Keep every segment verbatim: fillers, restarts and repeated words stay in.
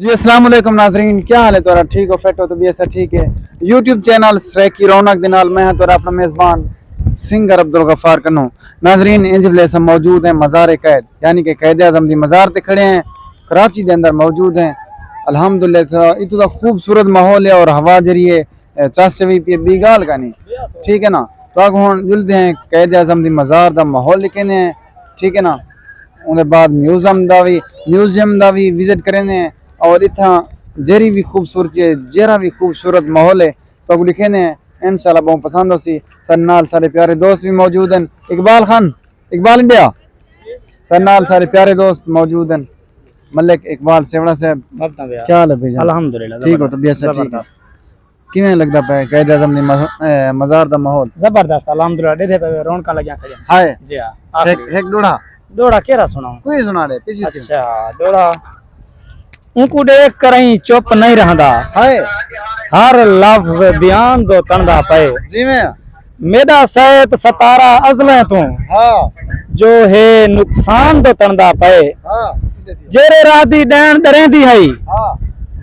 جی، السلام علیکم ناظرین، کیا حال ہے تہاݙا؟ ٹھیک ہو، فٹ ہو؟ طبیعت سب ٹھیک ہے؟ یوٹیوب چینل سرائیکی رونق دے نال میں ہاں تہاݙا اپݨا میزبان سنگر عبدالغفار کنوں۔ ناظرین، انج ویلے اساں موجود ہیں مزار قائد، یعنی کہ قائد اعظم دی مزار تے کھڑے ہیں، کراچی دے اندر موجود ہیں۔ الحمدللہ، اتھوں دا خوبصورت ماحول ہے اور ہوا جیڑھی ہے، اے، چس وی پئی، ٻئی ڳالھ کائنی۔ ٹھیک ہے نا؟ تہاکوں ہݨ ڄلدے ہیں، قائد اعظم دی مزار دا ماحول ݙکھیندے ہیں۔ ٹھیک ہے نا؟ اوندے بعد میوزیم دا وی، میوزیم دا وی وزٹ کریندے ہیں اور اتھاں جیڑھی وی خوبصورتی ہے، جیڑھا وی خوبصورت ماحول ہے، تہاکوں ݙکھیندے ہیں۔ انشاءاللہ ٻہوں پسند ہوسی۔ ساݙے نال سارے پیارے دوست وی موجود ہیں۔ اقبال خان، اقبال انڈیا، ساݙے نال سارے پیارے دوست موجود ہیں۔ ملک اقبال سیوڑا صاحب، کیا حال ہے بھائی جان؟ الحمدللہ، ٹھیک ہو؟ زبردست۔ طبیعت سب ٹھیک ہے؟ زبردست۔ کیویں لڳدا پئے قائد اعظم دی مز-، اے، مزار دا ماحول؟ زبردست، الحمدللہ، ݙیہدے پئے رونقاں لڳیاں کھڑیاں۔ ہائے۔ جی ہاں، ہک، آخری۔ ہک ݙوہڑا۔ ݙوہڑا کیڑھا سݨاؤں؟ کوئی سݨا ݙے، پیچھے کیوں؟ اچھا، ݙوہڑا۔ اونکوں ݙیکھ کرئیں چپ نئیں رہندا۔ ہائے۔ ہر لفظ بیان دو تݨدا پئے۔ جیویں۔ میݙا سیت ستارہ ازلیں توں۔ ہاں۔ جو ہے نقصان دو تݨدا پئے۔ ہاں۔ جیڑھے راہ دی ݙیݨ ݙریندی ہئی۔ ہاں۔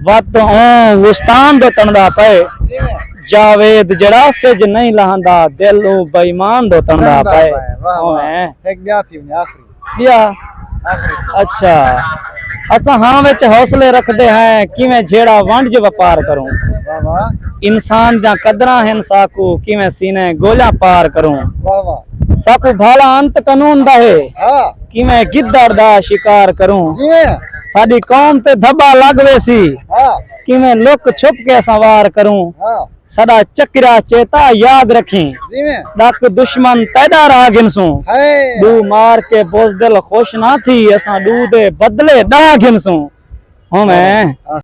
وت اوں وستان دو تݨدا پئے۔ جیویں۔ جاوید جیڑھا سجھ نئیں لہندا، دل اوں بے ایمان دو تݨدا تݨدا پئے۔ پئے۔ واہ، واہ۔ اوئیں۔ ہک ٻیا تھی ونڄے، آخری۔ ٻیا؟ آخری۔ اچھا۔ اساں ہاں وچ حوصلے رکھدے ہیں، کیویں جھیڑا ونڈ جو وپار کروں۔ واہ واہ۔ انسان دیاں قدراں ہن ساکوں، کیویں سینے گولیاں پار کروں۔ واہ واہ۔ ساکوں بھالا انت قانون دا ہے، ہاں۔ کیویں گدڑ دا شکار کروں۔ جیویں۔ ساݙی قوم تے دھٻا لڳ ویسی، ہاں۔ کیویں لک چھپ کے اساں وار کروں۔ ہاں۔ ساݙا چکرا چیتا یاد رکھیں۔ جیویں۔ ݙک دشمن تیݙا راہ گھنسوں۔ ہائے۔ ݙو مار کے بزدل خوش نہ تھی، اساں ݙو دے بدلے ݙاہ گھنسوں۔ ہوویں۔